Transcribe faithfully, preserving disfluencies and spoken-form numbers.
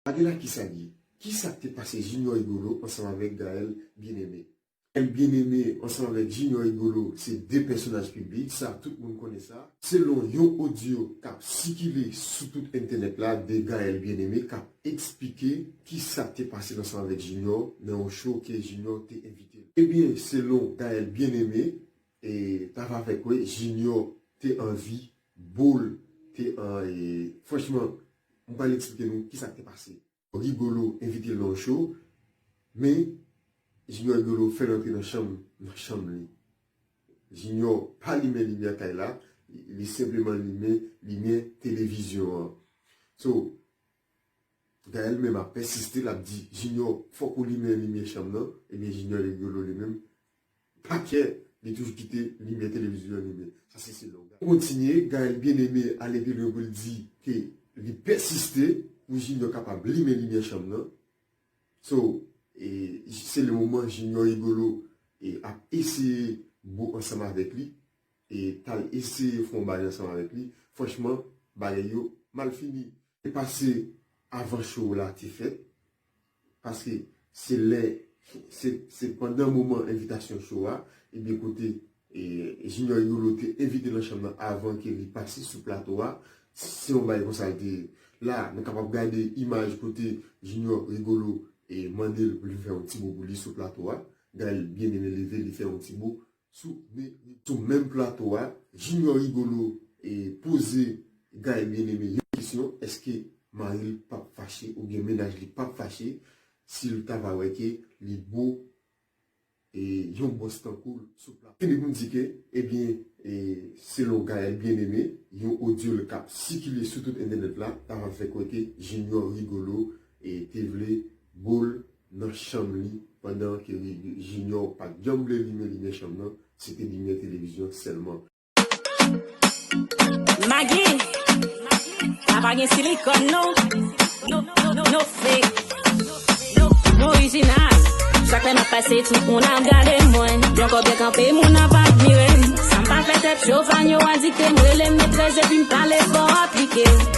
Gade la kisa li ye. Kisa k te pase Junior Rigolo ansanm avèk Gaëlle Bien-Aimé? Gaëlle Bien-Aimé ansanm avèk Junior Rigolo se de pèsonaj piblik, sa tout moun konnen sa. Selon yon odyo k ap sikile sou tout entènèt la de Gaëlle Bien-Aimé k ap eksplike kisa k te pase ansanm avèk Junior nan yon show ke Junior te envite l. Ebyen, selon Gaëlle Bien-Aimé, e, t ap avèk, wi, Junior te anvi bo l, te an, e, franchman, m pral eksplike nou kisa k te pase. Rigolo envite l nan yon show, men Junior Rigolo fè l antre nan chanm, nan chanm li. Junior pa limen limyè kay la, li senpleman limen limyè televizyon an. So, Gaëlle menm ap pèsiste, l ap di, Junior, fòk ou limen limyè chanm nan. Ebyen, Junior Rigolo li menm, pa kè, li toujou kite limyè televizyon an limen. Sa se selon Gaëlle. Pou kontinye, Gaëlle Bien-Aimé ale pi lwen pou l di ke li pèsiste pou Junior kapab limen limyè chanm nan. So, e, se le moman Junior Rigolo, e, ap eseye bo ansanm avèk li, e, t al eseye fè yon bagay ansanm avèk li. Franchman, bagay yo mal fini. Te pase avan show la te fèt, paske se lè, se, se pandan moman envitasyon show a, ebyen kote, e, Junior Rigolo te envite l nan chanm nan avan ke li pase sou plato a, se yon bagay konsa l te ye. La, nou kapab gade imaj kote Junior Rigolo, e, mande l pou li fè yon ti bo pou li sou plato a. Gaëlle Bien-Aimé leve, li fè yon ti bo sou men, sou menm plato a. Junior Rigolo, e, poze Gaëlle Bien-Aimé yon kesyon, èske mari l p ap fache oubyen mennaj li p ap fache si l ta va wè ke li bo, e, yon bòs tankou l sou plato? Fini pou m di ke, ebyen, e, selon Gaëlle Bien-Aimé, yon odyo l k ap sikile sou tout entènèt la, ta va fè kwè ke Junior Rigolo, e, te vle bo l nan chanm li, pandan ke Ri-, Junior pa t janm vle limen limyè chanm nan, se te limyè televizyon sèlman. Magi, sa pa gen silikòn non. No, no, no, no fake. Nou orijinal. Chak lè m ap pase, tout moun ap gade mwen. Byen kò byen kanpe, moun ap admire m. Sa m pa fè tèt cho, fan yo adikte m. Rele m metrès epi m pale fò aplike.